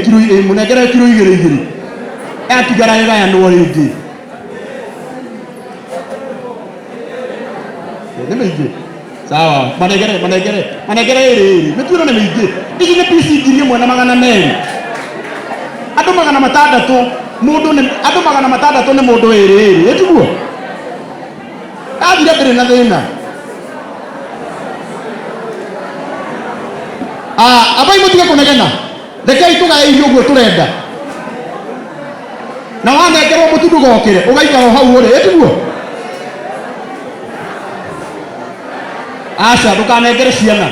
Nĩ kiro mũnengere kiro igĩrĩ igĩrĩ. Yatigara ĩgayanwo rĩngĩ. Nĩ mĩingĩ. Sawa, manengere manengere manengere ĩrĩ ĩrĩ. Mĩtu ĩno nĩ mĩingĩ. Ici nĩ pici 1,200. Andũ 600 mũndũ nĩ andũ 600 nĩ mũndũ ĩrĩ ĩrĩ. Ĩtiguo? Yathira ndĩrĩ na thĩna. Ah, abai mũtige kũnegena. Rekei tũgae irio ũguo tũrenda. Na wanengerwo mũtu ndũgokĩre, ũgaikara o hau ũrĩ, ĩtiguo? Aca, ndũkanengere ciana.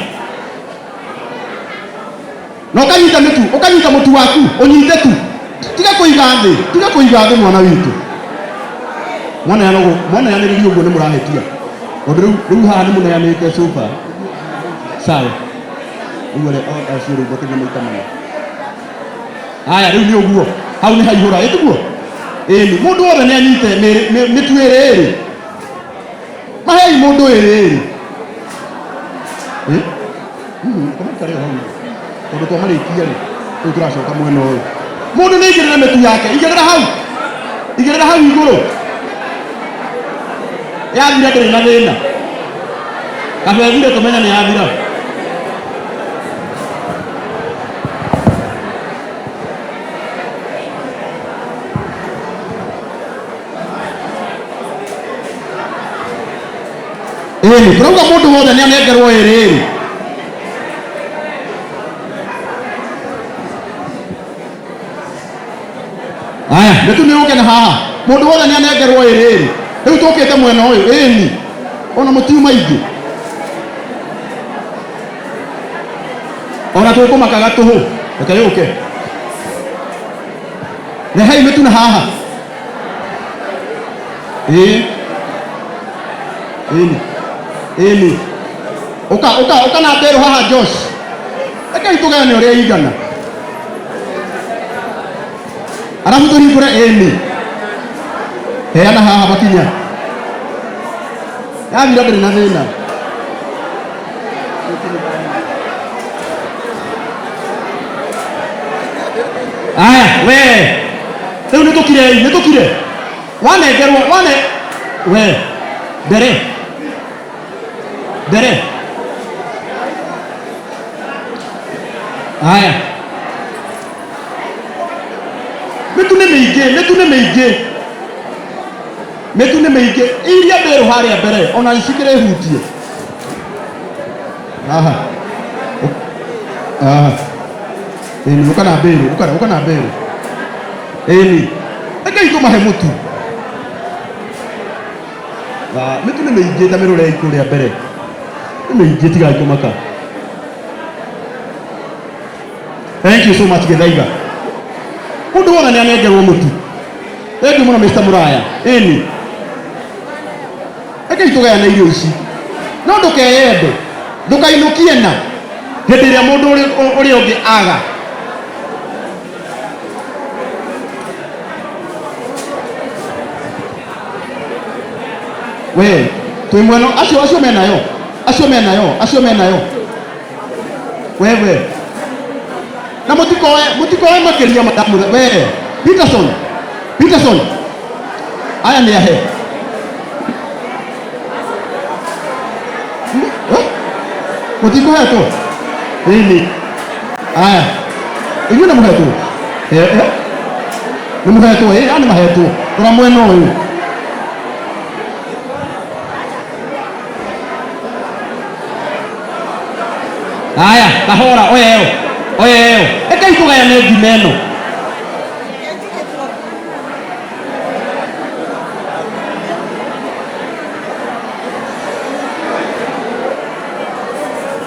Na ũkanyita mĩtu, ũkanyita mũtu waku, ũnyite tu. Tiga kũiga thĩ, tiga kũiga thĩ mwana witũ. Mwaneana ũguo, mwaneanĩrĩria ũguo nĩ mũrahĩtia. Tondũ rĩu rĩu haha nĩ mũneanĩte sofa. Sawa. Rĩu arĩa acio rĩu makĩria maita mana. Haya rĩu nĩ ũguo. Hau nĩ haihũra, ĩtiguo? Ĩni, mũndũ wothe nĩ anyite mĩtu ĩrĩ ĩrĩ. Mahei mũndũ ĩrĩ ĩrĩ. Kamaikare o hau tondũ twamarĩkia rĩ rĩu tũracoka mwena ũyũ. Mũndũ nĩ aigĩrĩre mĩtu yake, igĩrĩra hau, igĩrĩra hau igũrũ. Yathira ndĩrĩ na thĩna. Kaba ĩthire tũmenye nĩ yathira. Ĩni, tũrauga mũndũ wothe nĩ anengerwo ĩrĩ ĩrĩ. Aya, mĩtu nĩ yũke na haha. Mũndũ wothe nĩ anengerwo ĩrĩ ĩrĩ. Rĩu tũkĩte mwena ũyũ, ĩni. Ona mũtiuma ingĩ. Ona tũkũmakaga tũhũ. Reke yũke. Rehei mĩtu na haha. Ĩĩ. Ĩni. Ĩni. Ũka ũka ũka na mbĩrũ haha Josh. Rekei tũgayane ũrĩa igana. Arabu tũhingũre ĩni. Heana haha makinya. Yathira ndĩrĩ na thĩna. Aya, we. Rĩu nĩ tũkire nĩ tũkire. Wanengerwo wane we mbere mbere. Aya. Mĩtu nĩ mĩingĩ, mĩtu nĩ mĩingĩ. Mĩtu nĩ mĩingĩ. Iria mbĩrũ harĩa mbere ona cikĩrĩ hutie. Haha. Haha. Ĩni, ũka na mbĩrũ, ũka ũka na mbĩrũ. Ĩni. Rekei tũmahe mũtu. Ah, mĩtu nĩ mĩingĩ ta mĩrũrei kũrĩa mbere. Nĩ mĩingĩ tigai kũmaka. Thank you so much Gĩthaiga. Mũndũ wothe nĩ anengerwo mũtu. Thank you mũno Mr. Muraya. Ĩni. Rekei tũgayane irio ici. No ndũkeyende. Ndũkainũkie na hĩndĩ ĩrĩa mũndũ ũrĩa ũngĩ aga. We, twĩ mwena acio acio menayo. Acio menayo, acio menayo. Wewe. Na mũtikoe mũtikoe makĩria madamu we Peterson Peterson aya nĩ ahe Mũtikũhetwo? Ĩni. Aya. Inyuĩ nĩ mũhetwo? Eh, eh. Nĩ mũhetwo? Ĩ, aya nĩ mahetwo. Rora mwena ũyũ. Aya, kahora, oya ĩyo. Oya ĩyo. Rekei tũgayane ngima ĩno.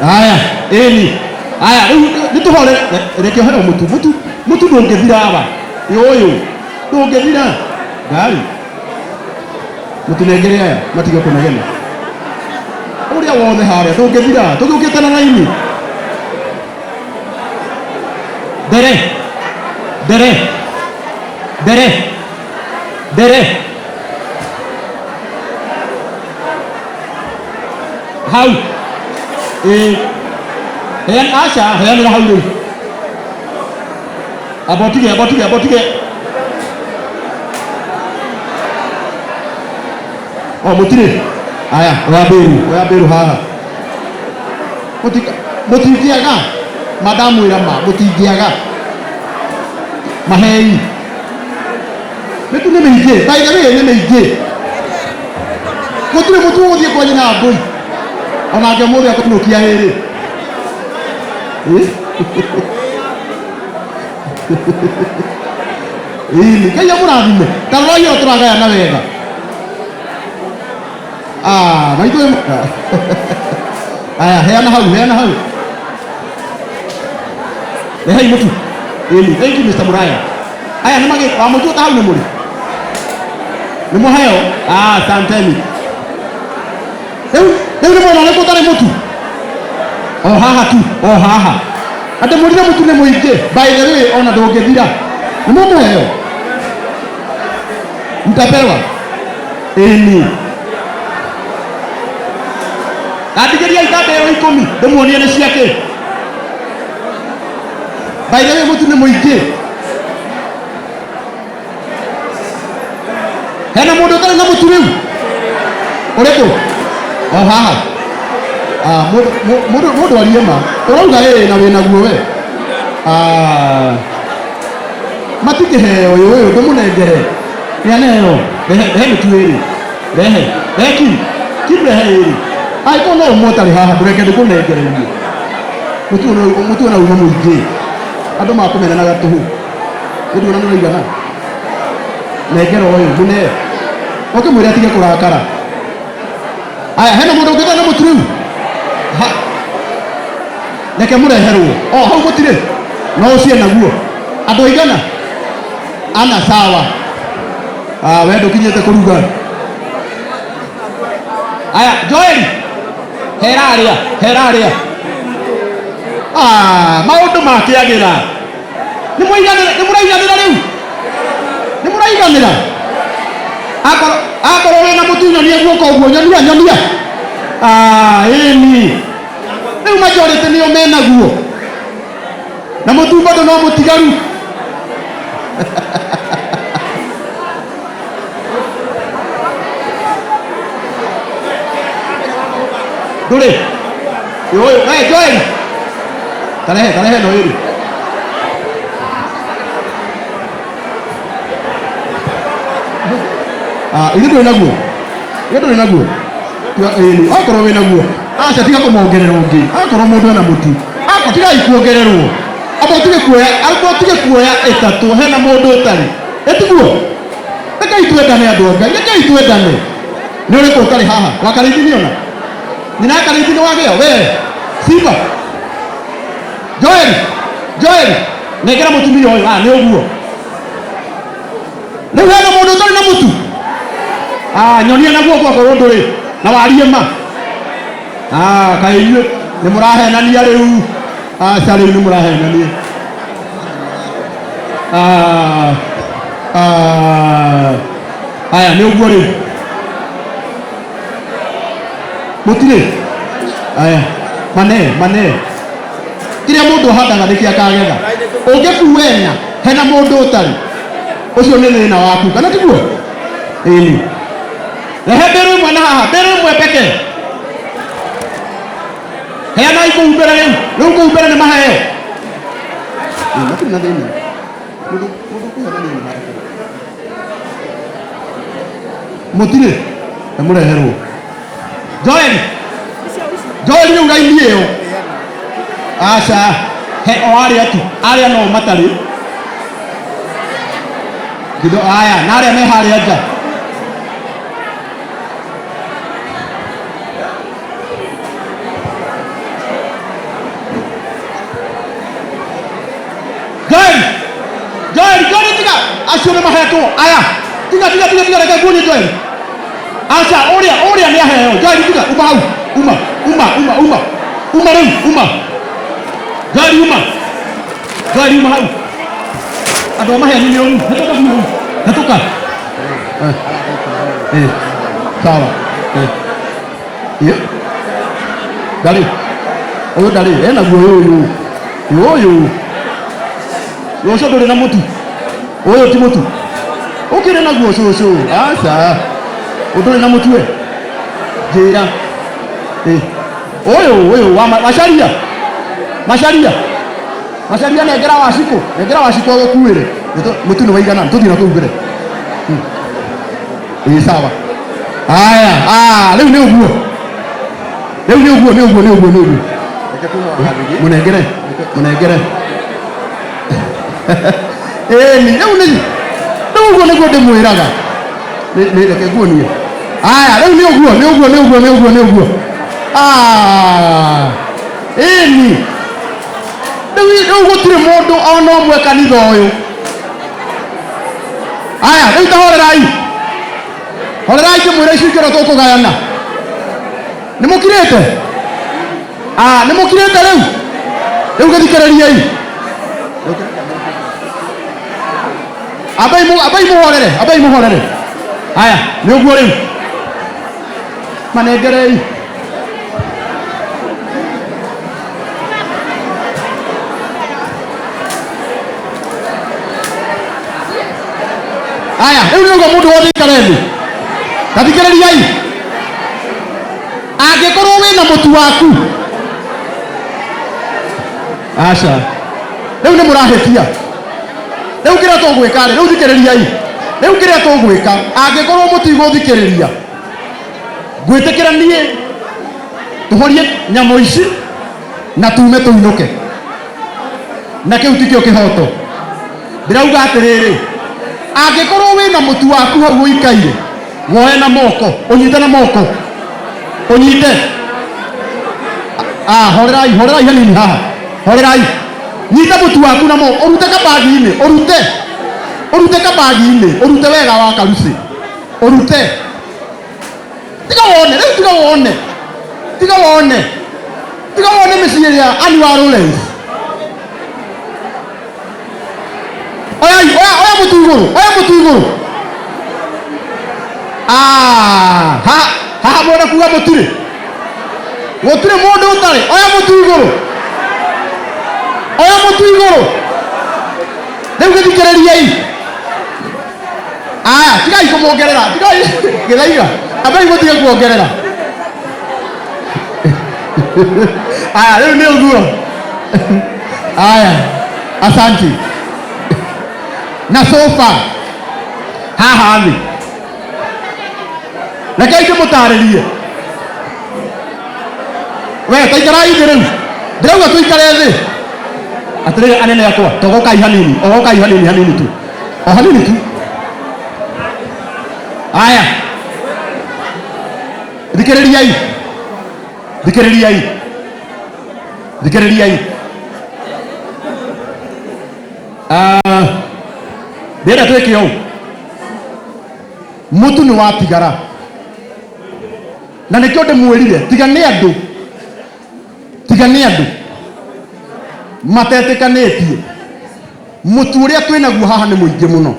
Aya, ĩni. Aya, rĩu nĩ tũhore reke ũheo mũtu. Mũtu mũtu ndũngĩthira aba. Ĩ ũyũ ndũngĩthira. Ngari. Mũtinengere aya matige kũnegena. Ũrĩa wothe harĩa ndũngĩthira. Tũgĩũkĩte na raini. Mbere. Mbere. Mbere. Mbere. Hau. Ĩĩ. Heana aca, heanĩra hau rĩu. Amba ũtige, amba ũtige, amba ũtige. O mũtirĩ. Aya, oya mbĩru, oya mbĩru haha. Mũtingĩaga. Ma ndamwĩra ma, mũtingĩaga. Mahei. Mĩtu nĩ mĩingĩ, by the way nĩ mĩingĩ. Gũtirĩ mũtu ũgũthiĩ kwa nyina wa mbũi. Onake ũmũthĩ akũinũkia ĩrĩ. Ĩ? Ĩni, Ngai amũrathime. Ta rorai ũrĩa tũragayana wega. Ah, maitũ wĩ mwega. Aya, heana hau, heana hau. Rehei mũtu. Ĩni, thank you Mr. Muraya. Aya nĩ magĩ, wa mũtu ta hau nĩ mũrĩ. Nĩ mũheo? Ah, asanteni. Rĩu rĩu nĩ mwona ũrĩkũ ũtarĩ mũtu? O haha tu, o haha. Na ndĩmwĩrire mũtu nĩ mũingĩ, by the way, ona ndũngĩthira. Nĩ mũkũheo? Mtapewa? Ĩni. Gandigĩriai ta mbeo ikũmi ndĩmuonie nĩ ciakĩ. By the way, mũtu nĩ mũingĩ. Hena mũndũ ũtarĩ na mũtu rĩu? Ũrĩkũ? O haha. Ah, mũndũ mũndũ mũndũ arie ma. Ũrauga ĩĩ na wĩnaguo we. Ah. Matikĩheo ũyũ ũyũ ndũmũnengere. Nĩ aneo. Rehe rehe mĩtu ĩrĩ. Rehe. Rehe kim. Kim rehe ĩrĩ. Angĩkorwo no ũmwe ũtarĩ haha ndũreke ndĩkũnengererie. Mũtu ũyũ mũtu ũyũ uma mũingĩ. Andũ makũmenanaga tũhũ. Nĩ nĩ ũraigana. Nengera ũyũ mũne. Ũkĩmwĩra atige kũrakara. Aya hena mũndũ ũngĩ ũtarĩ na mũtu rĩu? Ha. Reke mũreherwo. O hau gũtirĩ. No ũcie naguo. Andũ aigana? Ana sawa. Ah, we ndũkinyĩte kũruga. Aya, Joeli. Hera arĩa, hera arĩa. Ah, maũndũ makĩagĩra. Nĩ mũiganĩra, nĩ mũraiganĩra rĩu? Nĩ mũraiganĩra? Akorwo akorwo wĩna mũtu nyonia guoko ũguo, nyonia, nyonia. Ah, ĩni. Rĩu majority nĩo menaguo. Na mũtu bado no mũtigaru. Ndũrĩ? Ũyũ, we Joel. Tarehe, tarehe no ĩrĩ. Ah, ithe ndũrĩ naguo? Ithe ndũrĩ naguo? Ĩni, akorwo wĩ naguo. Aca tiga kũmongerera ũngĩ. Akorwo mũndũ ena mũtu. Akorwo tigai kuongererwo. Amba ũtige kuoya, amba ũtige kuoya ĩtatũ hena mũndũ ũtarĩ. Ĩtiguo? Rekei twendane andũ a Ngai, rekei twendane. Nĩ ũrĩkũ ũtarĩ haha? Wa Karĩithi nĩona? Nyina ya Karĩithi nĩ wagĩa? We, Simba. Joel, Joel, nengera mũtumia ũyũ. Ah, nĩ ũguo. Rĩu hena mũndũ ũtarĩ na mũtu? Ah, nyonia na guoko akorwo ndũrĩ. Na warie ma. Ah, kaĩ inyuĩ nĩ mũrahenania rĩu. Aca rĩu nĩ mũrahenania. Ah, ah, aya nĩ ũguo rĩu. Mũtirĩ? Aya, mane, mane. Kĩrĩa mũndũ ahandaga nĩkĩo akagetha. Ũngĩkua ĩna, hena mũndũ ũtarĩ. Ũcio nĩ thĩna waku, kana tiguo? Ĩni. Rehe mbĩrũ ĩmwe na haha, mbĩrũ ĩmwe peke. Heanai kũu mbere rĩu, rĩu kũu mbere nĩ maheo. Ĩ, matirĩ na thĩna. Mũndũ mũndũ ũkũhenania nĩ harĩ. Mũtirĩ? Nĩ mũreherwo. Joel, Joel rĩu raini ĩyo. Aca, he o arĩa tu, arĩa no matarĩ. Kido aya, na arĩa me harĩa nja. Joel, Joel, Joel tiga, acio nĩ mahetwo. Aya, tiga tiga tiga tiga reke nguonie Joel. Aca, ũrĩa ũrĩa nĩ aheo. Joel tiga, uma hau. Uma, uma, uma, uma. Uma rĩu, uma. Joel uma. Joel uma hau. Andũ a maheni nĩ ũru. Hĩtũka biũ hau. Hĩtũka. Eh. Eh. Sawa. Eh. Eh. Ndarĩ. Ũyũ ndarĩ. Ena guo ũyũ ũyũ. Ũyũ. Rũciũ ndũrĩ na mũtu. Ũyũ ti mũtu. Ũkĩrĩ naguo cũcũ. Aca. Ũndũrĩ na mũtu we. Njĩra. Ĩ. Ũyũ ũyũ wa macaria. Macaria. Macaria nengera wacikũ. Nengera wacikũ agũkuĩre. Mũtu nĩ waigana. Tũthiĩ na kũu mbere. Ĩ sawa. Aya, ah, rĩu nĩ ũguo. Rĩu nĩ ũguo, nĩ ũguo, nĩ ũguo, nĩ ũguo. Mũnengere, mũnengere. Ĩni, rĩu nĩ rĩu ũguo nĩguo ndĩmwĩraga. Nĩ reke nguonie. Aya, rĩu nĩ ũguo, nĩ ũguo, nĩ ũguo, nĩ ũguo, nĩ ũguo. Ah, ĩni. Rĩu rĩu gũtirĩ mũndũ ona ũmwe kanitha ũyũ. Aya, rĩu ta horerai. Horerai ngĩmwĩra icunjĩ ũrĩa tũkũgayana. Nĩ mũkirĩte? Ah, nĩ mũkirĩte rĩu? Rĩu gĩthikĩrĩriei. Ambai ambai mũhorere, ambai mũhorere. Haya, nĩ ũguo rĩu. Manengerei. Haya, rĩu nĩ ũguo mũndũ wothe ikare thĩ. Ta thikĩrĩriai. Angĩkorwo wĩna mũtu waku. Aca. Rĩu nĩ mũrahĩtia. Rĩu kĩrĩa tũgwĩka rĩ, rĩu thikĩrĩriai. Rĩu kĩrĩa tũgwĩka, angĩkorwo mũtigũthikĩrĩria, ngwĩtĩkĩra niĩ tũhorie nyamũ ici na tume tũinũke. Na kĩu tikĩo kĩhoto. Ndĩrauga atĩrĩrĩ, angĩkorwo wĩna mũtu waku hau ũikaire, woe na moko, ũnyite na moko, ũnyite. Ah, horerai, horerai hanini haha, horerai. Nyita mũtu waku na moko, ũrute kabagi-inĩ, ũrute, ũrute kabagi-inĩ, ũrute wega wa karuci, ũrute. Tiga wone, rĩu tiga wone, tiga wone, tiga wone mĩciĩ ĩrĩa ani wa Lawrence. Oyai, oya, oya mũtu igũrũ, oya mũtu igũrũ. Ah, ha, haha mwenda kuga mũtirĩ. Gũtirĩ mũndũ ũtarĩ. Oya mũtu igũrũ. Oya mũtu igũrũ. Rĩu gĩthikĩrĩriei. Aya, tigai kũmuongerera. Tigai gĩthaiga. Ambai mũtige kuongerera. Aya, rĩu nĩ ũguo. Aya, asanti. Na so far haha thĩ rekei ndĩmũtarĩrie we taikarai thĩ rĩu ndĩrauga tũikare thĩ atĩrĩrĩ anene akwa togokai hanini ogokai hanini hanini tu o hanini tu aya thikĩrĩriai thikĩrĩriai thikĩrĩriai. Ah, ndĩrenda twĩke ũũ mũtu nĩ watigara na nĩkĩo ndĩmwĩrire tiga nĩ andũ tiga nĩ andũ matetĩkanĩtie mũtu ũrĩa twĩnaguo haha nĩ mũingĩ mũno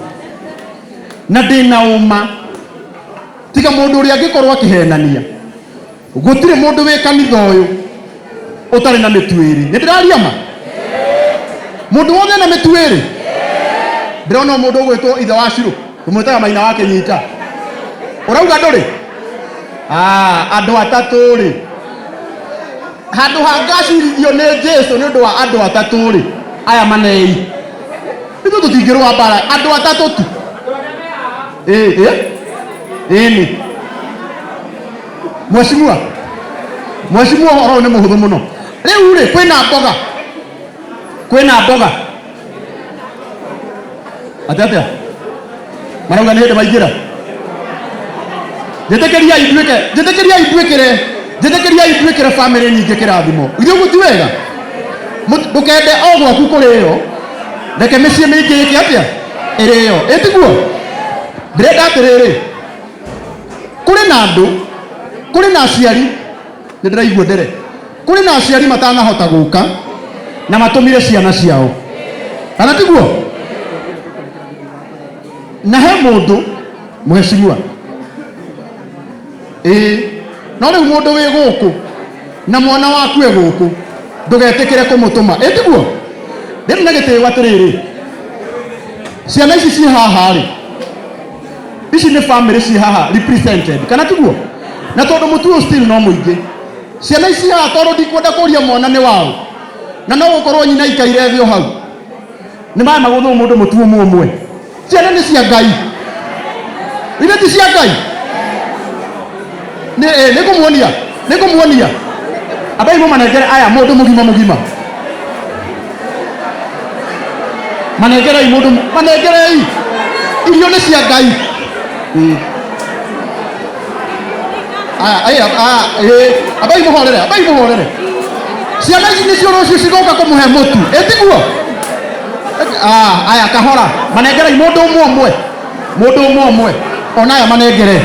na ndĩna ũma tiga mũndũ ũrĩa angĩkorwo akĩhenania gũtirĩ mũndũ wĩ kanitha ũyũ ũtarĩ na mĩtu ĩrĩ. Nĩ ndĩraria ma? Mũndũ wothe ena mĩtu ĩrĩ? Ndĩrona mũndũ ũgwĩtwo ithe wa Shiro, tũmwĩtaga Maina wa Kĩnyita. Ũrauga ndũrĩ? Ah, andũ atatũ rĩ, handũ ha ngacirithio nĩ Jesu nĩ ũndũ wa andũ atatũ rĩ, aya manei. Ithuĩ tũtingĩrũa mbara, andũ atatũ tu. Ĩ, ĩ, ĩni. Mheshimiwa, mheshimiwa ũhoro ũyũ nĩ mũhũthũ mũno. Rĩu rĩ, kwĩna mboga, kwĩna mboga. Atĩa atĩa? Marauga nĩ hĩndĩ maingĩra. Njĩtĩkĩriai nduĩke, njĩtĩkĩriai nduĩkĩre, njĩtĩkĩriai nduĩkĩre bamĩrĩ nyingĩ kĩrathimo. Githĩ ũguo ti wega? Ndũkende o gwaku kũrĩo, reke mĩciĩ mĩingĩ ĩke atĩa? Ĩrĩo. Ĩ tiguo? Ndĩrenda atĩrĩrĩ, kũrĩ na andũ, kũrĩ na aciari, nĩ ndĩraigua ndere, kũrĩ na aciari matanahota gũka na matũmire ciana ciao, kana tiguo? Na he mũndũ mheshimiwa, ĩĩ, no rĩu mũndũ wĩ gũkũ na mwana waku e gũkũ, ndũgetĩkĩre kũmũtũma, ĩ tiguo? Rĩu na gĩtĩo atĩrĩrĩ, Ciana ici ciĩ haha rĩ, ici nĩ family ciĩ haha represented, kana tiguo? Na tondũ mũtu ũyũ still no mũingĩ, ciana ici haha, tondũ ndikwenda kũria mwana nĩ waũ, na no gũkorwo nyina aikaire thĩ o hau, nĩ maya magũthwo mũndũ mũtu ũmwe ũmwe. Ciana nĩ cia Ngai, ithe ti cia Ngai. Nĩ nĩ ngũmuonia, nĩ ngũmuonia. Ambai mũmanengere aya mũndũ mũgima mũgima, manengerei mũndũ, manengerei. Irio nĩ cia Ngai. Aya aya aya, ambai mũhorere, ambai mũhorere. Ciana ici nĩcio rũciũ cigoka kũmũhe mũtu, ĩtiguo? Ah, aya kahora, manengerei mũndũ ũmwe ũmwe, mũndũ ũmwe ũmwe. Ona aya manengere.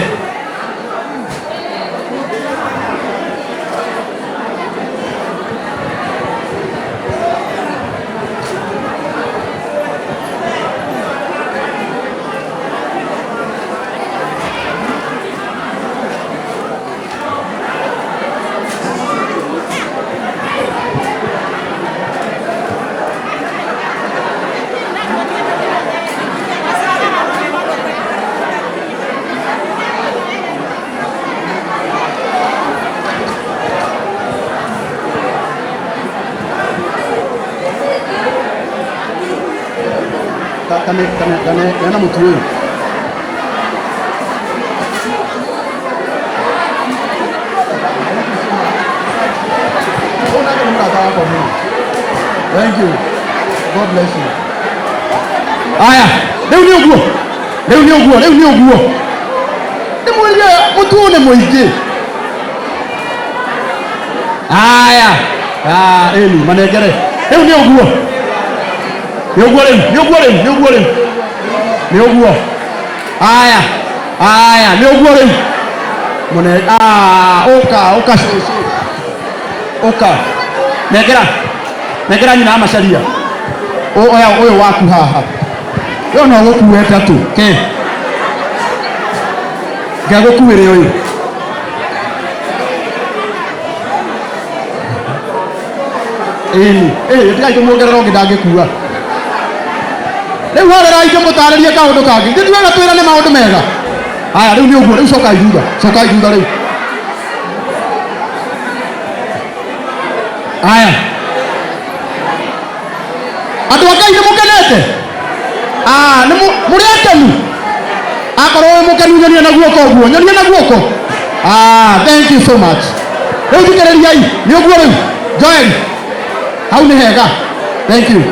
Kane kane kane kana mũtu ũyũ. Ũyũ nake nĩ mũrata wakwa mũno. Thank you. God bless you. Aya, rĩu nĩ ũguo, rĩu nĩ ũguo, rĩu nĩ ũguo. Ndĩmwĩrire mũtu ũyũ nĩ mũingĩ. Aya, ah, ĩni manengere. Rĩu nĩ ũguo, nĩ ũguo rĩu, nĩ ũguo rĩu, nĩ ũguo rĩu, nĩ ũguo. Aya, aya, nĩ ũguo rĩu. Mũne, ah, ũka, ũka cũcũ, ũka. Nengera, nengera nyina amacaria. Oya ũyũ waku haha. Ũyũ no gũkue ĩtatũ. Ke. Ngegũkuĩre ũyũ. Ĩni, ĩ tigai kũmuongerera ũngĩ ndangĩkua. Rĩu horerai ndĩmũtarĩrie kaũndũ kangĩ. Ithuĩ twega twĩrane maũndũ mega. Aya, rĩu nĩ ũguo, rĩu cokai thutha, cokai thutha rĩu. Aya. Andũ a Ngai nĩ mũkenete? Ah, nĩ mũrĩ akenu? Akorwo wĩ mũkenu nyonia na guoko ũguo, nyonia na guoko. Ah, thank you so much. Rĩu thikĩrĩriai, nĩ ũguo rĩu. Joel, hau nĩ hega. Thank you.